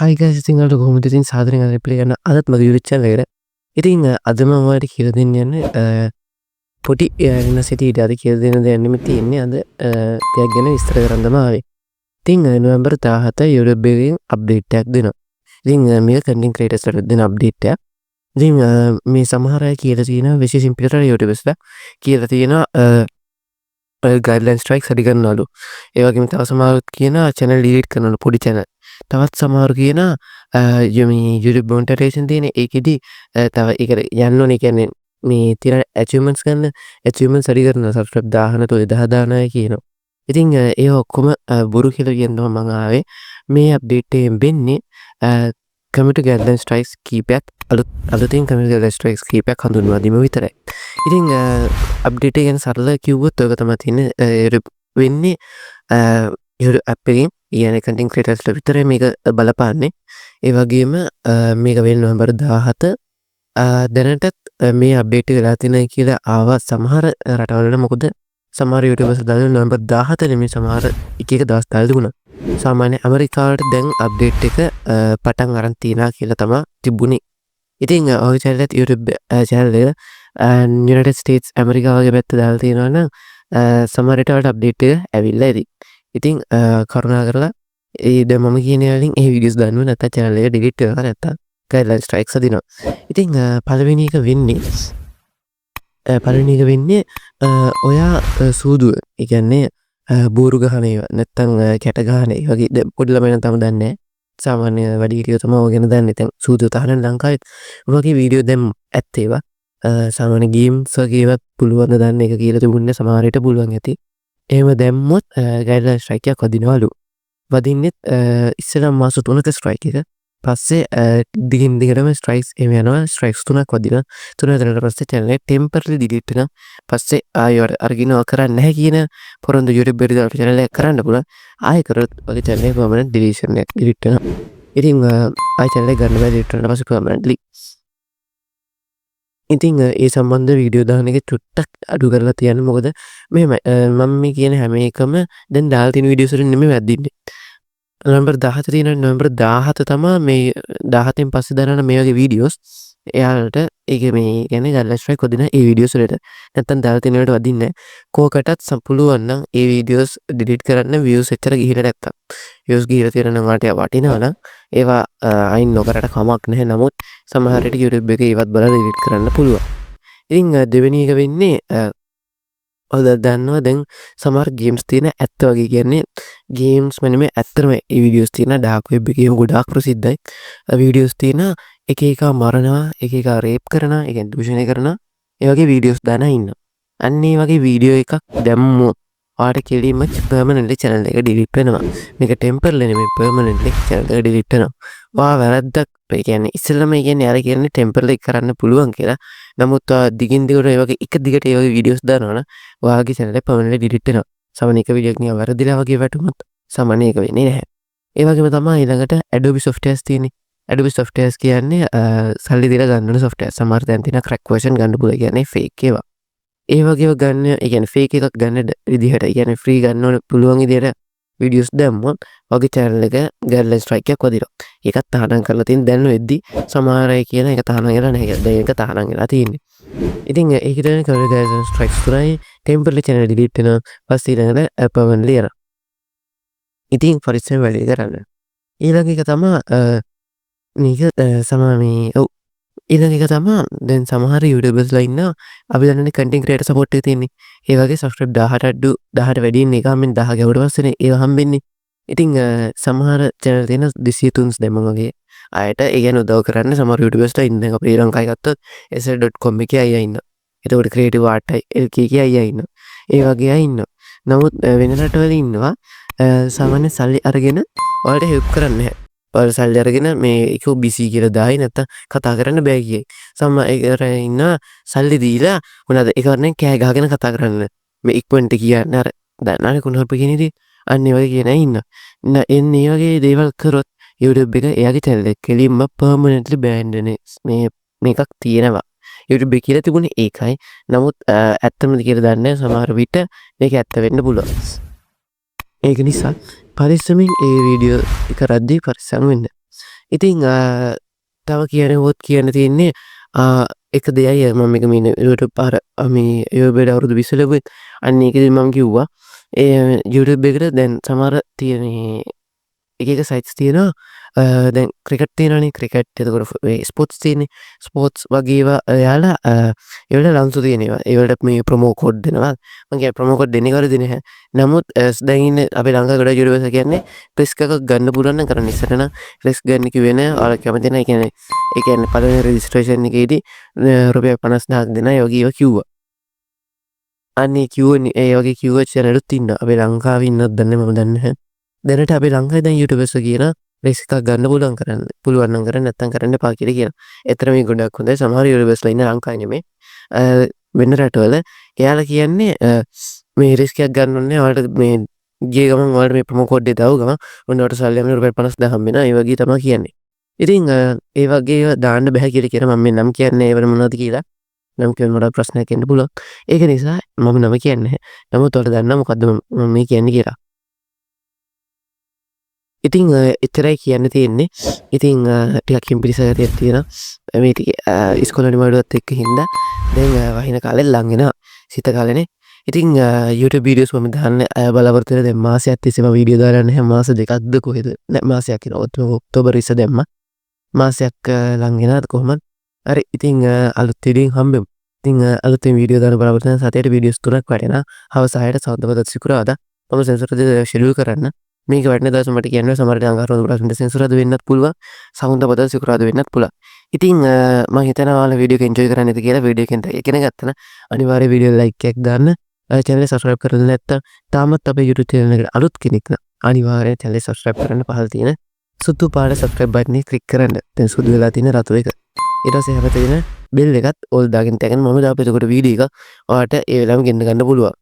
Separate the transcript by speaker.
Speaker 1: හයි guys, ඉතින් ඔයාලට කොහොමද? ඉතින් සාදරයෙන් අද පිළිගන්න අදත් මගේ YouTube channel එකට. ඉතින් අද මම ඔයාලට කියලා දෙන්න යන්නේ පොඩි වෙනස් ඇති අද කියලා දෙන්න දෙයක් නෙමෙයි තියෙන්නේ. අද දෙයක් ගැන විස්තර කරන්න තමයි ආවේ. ඉතින් නොවැම්බර් 17 YouTube එකෙන් අප්ඩේට් එකක් දෙනවා. ඉතින් මේක කන්ටෙන්ට් ක්‍රියේටර්ස් ලට දෙන අප්ඩේට් එකක්. ඉතින් මේ සමහර අය කියලා තියෙනවා, විශේෂයෙන් පිටරට YouTubersලා කියලා තියෙනවා ගයිඩ්ලයින් ස්ට්‍රයික්ස් අඩි කරනවලු. ඒ වගේම තව සමහරුත් කියනවා චැනල් ඩිලීට් කරනවලු පොඩි චැනල්. තවත් සමහරු කියනවා මේ YouTube monetization තියෙන ඒකෙදි තව ඒකට යන්න ඕනේ, කියන්නේ මේ තියෙන ඇචීව්මන්ට්ස් ගන්න, ඇචීව්මන්ට්ස් අඩි කරනවා, සබ්ස්ක්‍රයිබ් 1000 නැතුව 2000 දාන අය කියනවා. ඉතින් ඒ ඔක්කොම බොරු කියලා කියන්න තමයි මං ආවේ. මේ අප්ඩේට් එකෙන් වෙන්නේ කමියුනිටි ගයිඩ්ලයින් ස්ට්‍රයික්ස් කීපයක්, අලුත් අලුතින් කමියුනිටි ගයිඩ්ලයින් ස්ට්‍රයික්ස් කීපයක් හඳුන්වා දීම විතරයි. ඉතින් අප්ඩේට් එක ගැන සරලව කිව්වොත් ඔක තමයි තියෙන්නේ වෙන්නේ. YouTube app එකෙන් කියන්නේ කන්ටෙන්ට් ක්‍රියේටර්ස්ලා විතරයි මේක බලපාන්නේ. ඒ වගේම මේක වෙන්නේ නොවැම්බර් 17. දැනටත් මේ අප්ඩේට් එක වෙලා තියෙනයි කියලා ආවා සමහර රටවල් වල. මොකද සමහර YouTubers දාලා නොවැම්බර් 17 නෙමෙයි, සමහර එක එක දවස් දාලා තිබුණා. සාමාන්‍ය ඇමරිකාවට දැන් අප්ඩේට් එක පටන් අරන් තියනවා කියලා තමයි තිබුණේ. ඉතින් ඔය චැනල් එකත් YouTube channel එක යුනයිටඩ් ස්ටේට්ස් ඇමරිකාව වගේ පැත්ත දාලා තියෙනවා නම් සමහර රටවලට අප්ඩේට් එක ඇවිල්ලා ඇති. ඉතින් කරුණා කරලා ඒ දැන් මම කියන ඒවා වලින් ඒ වීඩියෝස් දාන්න ඕනේ නැත්නම් චැනල් එක ඩිලීට් වෙනවා, නැත්නම් ගයිඩ්ලයින් ස්ට්‍රයික්ස් අදිනවා. ඉතින් පළවෙනි එක වෙන්නේ ඔයා සූදුව, ඒ කියන්නේ බෝරු ගහන ඒවා නැත්නම් කැට ගහන ඒ වගේ. දැන් පොඩි ළමයි නම් තාම දන්නේ නැහැ. සාමාන්‍ය වැඩිහිටියෝ තමයි ඔය ගැන දන්නේ. දැන් සූදුව තහනම් ලංකාවෙත්. ඔය වගේ වීඩියෝ දැන් ඇත්ත ඒවා. සාමාන්‍ය ගේම්ස් වගේ ඒවත් පුළුවන් ද දන්න එක කියලා තිබුණේ, සමහර විට පුළුවන් ඇති. එහෙම දැම්මොත් ගයිඩ්ලයින් ස්ට්‍රයික් එකක් වදිනවලු. වදින්නෙත් ඉස්සෙල්ලාම මාස 3ක ස්ට්‍රයික් එක. පස්සේ දිගින් දිගටම ස්ට්‍රයික්ස් එහෙම යනවා. ස්ට්‍රයික්ස් තුනක් වදිනවා. තුන වැදුනට පස්සේ චැනල් එක ටෙම්පරරි ඩිලීට් වෙනවා. පස්සේ ආයෙ අර අරගෙන ඔයා කරන්නේ නැහැ කියන පොරොන්දු YouTube එකට දාලා චැනල් එක කරන්න පුළුවන්. ආයෙ කරොත් ඔයාගේ චැනල් එක පර්මනන්ට් ඩිලීෂන් එකක්, ඩිලීට් වෙනවා. ඉතින් ආයෙ චැනල් එක ගන්න බෑ ඩිලීට් වුණාට පස්සේ පර්මනන්ට්ලි. ඉතින් ඒ සම්බන්ධ වීඩියෝ දාන එක චුට්ටක් අඩු කරලා තියන්න. මොකද මෙහෙමයි, මම මේ කියන හැම එකම දැන් දාලා තියෙන වීඩියෝස් වලින් නෙමෙයි වැද්දින්නේ. නොවැම්බර් 17 තියෙනවා. නොවැම්බර් 17 තමා මේ 17න් පස්සේ දාන මේ වගේ වීඩියෝස් එයාලට ඒක මේ කියන්නේ ගයිඩ්ලයින් ස්ට්‍රයික් වදින ඒ වීඩියෝස් වලට. නැත්තම් දාලා තියෙන වලට වදින්නේ නැහැ. කෝකටත් පුළුවන් නම් ඒ වීඩියෝස් ඩිලීට් කරන්න වීව්ස් එච්චර ගිහිල්ලා නැත්තම්. වීව්ස් ගිහිල්ලා තියෙනවා නම් ඔයාලට වටිනවා නම් ඒවා අයින් නොකරට කමක් නැහැ. නමුත් සමහර විට YouTube එකේ ඒවත් බලලා ඩිලීට් කරන්න පුළුවන්. ඉතින් දෙවෙනි එක වෙන්නේ, ඔයාලා දන්නවා දැන් සමහර ගේම්ස් තියෙන ඇත්ත වගේ, කියන්නේ ගේම්ස් නෙමෙයි, ඇත්තටම ඒ වීඩියෝස් තියෙන ඩාර්ක් වෙබ් එකේ ගොඩාක් ප්‍රසිද්ධයි. වීඩියෝස් තියෙන එක එකා මරනවා, එක එකා රේප් කරනවා, ඒ කියන්නේ දූෂණය කරනවා. ඒ වගේ වීඩියෝස් දාන ඉන්නවා. අන්න ඒ වගේ වීඩියෝ එකක් දැම්මොත් ඔයාට කෙලින්ම පර්මනන්ට්ලි චැනල් එක ඩිලීට් වෙනවා. මේක ටෙම්පරරි නෙමෙයි, පර්මනන්ට්ලි චැනල් එක ඩිලීට් වෙනවා. ඔයා වැරද්දක්, ඒ කියන්නේ ඉස්සෙල්ලම ඒ කියන්නේ අර කියන්නේ ටෙම්පරරි කරන්න පුළුවන් කියලා. නමුත් ඔයා දිගින් දිගට ඒ වගේ එක දිගට ඒ වගේ වීඩියෝස් දානවා නම් ඔයාගේ චැනල් එක පර්මනන්ට්ලි ඩිලීට් වෙනවා. සාමාන්‍ය එක වීඩියෝ එකක් නිකන් වැරදිලා වගේ වැටුනොත් සාමාන්‍ය ඒක වෙන්නේ නැහැ. ඒ වගේම තමයි ඊළඟට Adobe softwares තියෙන්නේ. Adobe softwares කියන්නේ සල්ලි දීලා ගන්න ඕන software. සමහර තැන් තියෙනවා crack version ගන්න පුළුවන්. කියන්නේ fake ඒවා. ඒ වගේව ගන්න, ඒ කියන්නේ ෆේක් එකක් ගන්න විදිහට, ඒ කියන්නේ ෆ්‍රී ගන්න ඕන පුළුවන් විදිහට වීඩියෝස් දැම්මොත් වගේ චැනල් එක ගයිඩ්ලයින් ස්ට්‍රයික් එකක් වදිනවා. ඒකත් තහනම් කරලා තියෙන දැන් වෙද්දි. සමහර අය කියන එක තහනම් වෙලා නැහැ කියලා. දැන් ඒක තහනම් වෙලා තියෙන්නේ. ඉතින් ඒක තමයි ගයිඩ්ලයින් ස්ට්‍රයික්ස් තුනයි. ටෙම්පරරි චැනල් ඩිලීට් වෙනවා. පස්සේ ඊළඟට පර්මනන්ට්ලි යනවා. ඉතින් පරිස්සමෙන් වැඩේ කරන්න. ඊළඟ එක තමා මේක සමා මේ ඔව් ඊළඟ එක තමා දැන් සමහර YouTubersලා ඉන්නවා. අපි දන්නනේ කන්ටෙන්ට් ක්‍රියේටර් සපෝට් එක තියෙන්නේ. ඒ වගේ සබ්ස්ක්‍රයිබ් 1000ට අඩු, 1000ට වැඩි ඉන්න එක හම්බෙන්නේ 1000 ගැහුවට පස්සේනේ ඒව හම්බෙන්නේ. ඉතින් සමහර චැනල් තියෙන 203 දැම්මම වගේ අයට ඒ කියන්නේ උදව් කරන්න සමහර YouTubersලා ඉන්න. දැන් අපේ ලංකාවේ ගත්තොත් sl.com එකේ අයියා ඉන්නවා. එතකොට ක්‍රියේටිව් ආර්ට් LK එකේ අයියා ඉන්නවා. ඒ වගේ අය ඉන්නවා. නමුත් වෙන රටවල ඉන්නවා සාමාන්‍ය සල්ලි අරගෙන ඔයාලට හෙල්ප් කරන්නේ නැහැ. ඔයාලා සල්ලි අරගෙන මේ ඒක බිසි කියලා දායි, නැත්තම් කතා කරන්න බෑ කියයි. සමහර ඒ ඉන්නවා සල්ලි දීලා මොනවාද ඒක වරෙන් කෑ ගහගෙන කතා කරන්න. මේ ඉක්මනට කියන්න, අර දන්නවනේ කුණුහරුප කියන ඉතින්. අන්න ඒ වගේ කියන අය ඉන්නවා. එන්න ඒ වගේ දේවල් කරොත් YouTube එක එයාගේ චැනල් එක කෙලින්ම පර්මනන්ට්ලි බෑන් වෙන මේ මේකක් තියෙනවා. YouTube එක කියලා තිබුණේ ඒකයි. නමුත් ඇත්තමද කියලා දන්නේ නැහැ. සමහර විට මේක ඇත්ත වෙන්න පුළුවන්. ඒක නිසා පරිස්සමින් ඒ වීඩියෝ කරද්දී පරිස්සම් වෙන්න. ඉතින් තව කියනවොත් කියන්න තියෙන්නේ එක දෙයයි. මම මේක මේ YouTube අර මේ YouTube එකට අවුරුදු 20 ලැබුවෙත් අන්න ඒකෙදි මම කිව්වා, ඒ YouTube එකට දැන් සමහර තියෙන එක එක සයිට්ස් තියෙනවා. දැන් ක්‍රිකට් තියෙනවනේ, ක්‍රිකට්. එතකොට මේ ස්පෝර්ට්ස් තියෙන්නේ. ස්පෝර්ට්ස් වගේ ඒවා එයාලා ඒවල ලන්සු තියෙන ඒවා. ඒ වලට මේ ප්‍රොමෝ කෝඩ් දෙනවා. මං කියන්නේ ප්‍රොමෝ කෝඩ් දෙන එක වැරදි නැහැ. නමුත් දැන් ඉන්නේ අපේ ලංකාවේ ගොඩක් යූටියුබර්ස්ලා කියන්නේ රිස්ක් එකක් ගන්න පුළුවන් නම් කරන්න. ඉස්සර නම් රිස්ක් ගන්න කිව්වේ නෑ. ඔයාලා කැමති නෑ. ඒ කියන්නේ පළවෙනි රෙජිස්ට්‍රේෂන් එකේදී රුපියල් 50,000ක් දෙනවා, ඒ වගේ ඒවා කිව්වා. අන්න ඒ කිව්වනේ, ඒ වගේ කිව්ව චැනලුත් ඉන්නවා. අපේ ලංකාවේ ඉන්නවද දන්නේ, මම දන්නේ නැහැ. දැනට අපේ ලංකාවේ දැන් යූටියුබර්ස්ලා කියන රිස්ක් එකක් ගන්න පුළුවන් කරන්න. පුළුවන් නම් කරන්න, නැත්නම් කරන්න එපා කියලා කියනවා. ඇත්තට මේක ගොඩක් හොඳයි. සමහර යූටියුබර්ස්ලා ඉන්න ලංකාවේ නෙමෙයි, වෙන රටවල. එයාලා කියන්නේ මේ රිස්ක් එකක් ගන්න ඕනේ නෑ. ඔයාලට මේ ගිය ගමන් ඔයාලට මේ ප්‍රොමෝ කෝඩ් එක දාපු ගමන් ඔන්න ඔයාලට සල්ලි හම්බ වෙන රුපියල් 50,000 හම්බ වෙනවා. ඒ වගේ තමයි කියන්නේ. ඉතින් ඒ වගේ ඒවා දාන්න බැහැ කියලා කියන. මම මේ නම් කියන්නේ ඒවල මොනවද කියලා. නම් කියවන මට ප්‍රශ්නයක් එන්න පුළුවන්. ඒක නිසා මම නම කියන්නේ නැහැ. නමුත් ඔයාලා දන්නවා මොකද්ද මම මේ කියන්නේ කියලා. ඉතින් එච්චරයි කියන්න තියෙන්නේ. ඉතින් ටිකක් හිම්පිරිස ගතියක් තියෙනවා. මේ ටික ඉස්කෝලේ නිවාඩුවත් එක්ක හින්දා දැන් වහින කාලෙත් ලං වෙනවා. සීත කාලෙනේ. ඉතින් YouTube videos මම දාන්න බලාපොරොත්තු වෙනවා. දැන් මාසයක් තිස්සේ මම වීඩියෝ දාලා නැහැ. මාස 2ක්ද කොහෙද? නෑ, මාසයක් වෙනවා. ඔක්තෝබර් 20 දැම්මා. මාසයක් ලං වෙනවා කොහොමද? හරි, ඉතින් අලුත් වීඩියෝෙන් හම්බෙමු. ඉතින් අලුතෙන් වීඩියෝ දාන්න බලාපොරොත්තු වෙන සතියට වීඩියෝස් තුනක් වැටෙනවා. හවස 6ට සඳුදා, සිකුරාදා. මම සෙනසුරාදා ෂෙඩියුල් කරන්න. මේක වැටෙන දවස් මට කියන්න සමහර විට අඟහරුවාදා, බ්‍රහස්පතින්දා, සෙනසුරාදා වෙන්නත් පුළුවන්. සඳුදා, බදාදා, සිකුරාදා වෙන්නත් පුළුවන්. ඉතින් මං හිතනවා ඔයාලා වීඩියෝ එක එන්ජොයි කරන්න ඇති කියලා. වීඩියෝ එකෙන් ඉගෙන ගත්තා නම් අනිවාර්යයෙන් වීඩියෝ ලයික් එකක් දාන්න. චැනල් එක සබ්ස්ක්‍රයිබ් කරලා නැත්නම්, තාමත් අපේ YouTube channel එකට අලුත් කෙනෙක් නම් අනිවාර්යයෙන් චැනල් එක සබ්ස්ක්‍රයිබ් කරන්න. පහළ තියෙන සුදු පාට සබ්ස්ක්‍රයිබ් බටන් එක ක්ලික් කරන්න. දැන් සුදු වෙලා තියෙන රතු එක. ඊට පස්සේ එහා පැත්තේ තියෙන බෙල් එකත් ඕල් දාගෙන තියාගන්න. මම දාපු එතකොට වීඩියෝ එක ඔයාලට ඒ වෙලාවෙම ගෙන්න ගන්න පුළුවන්.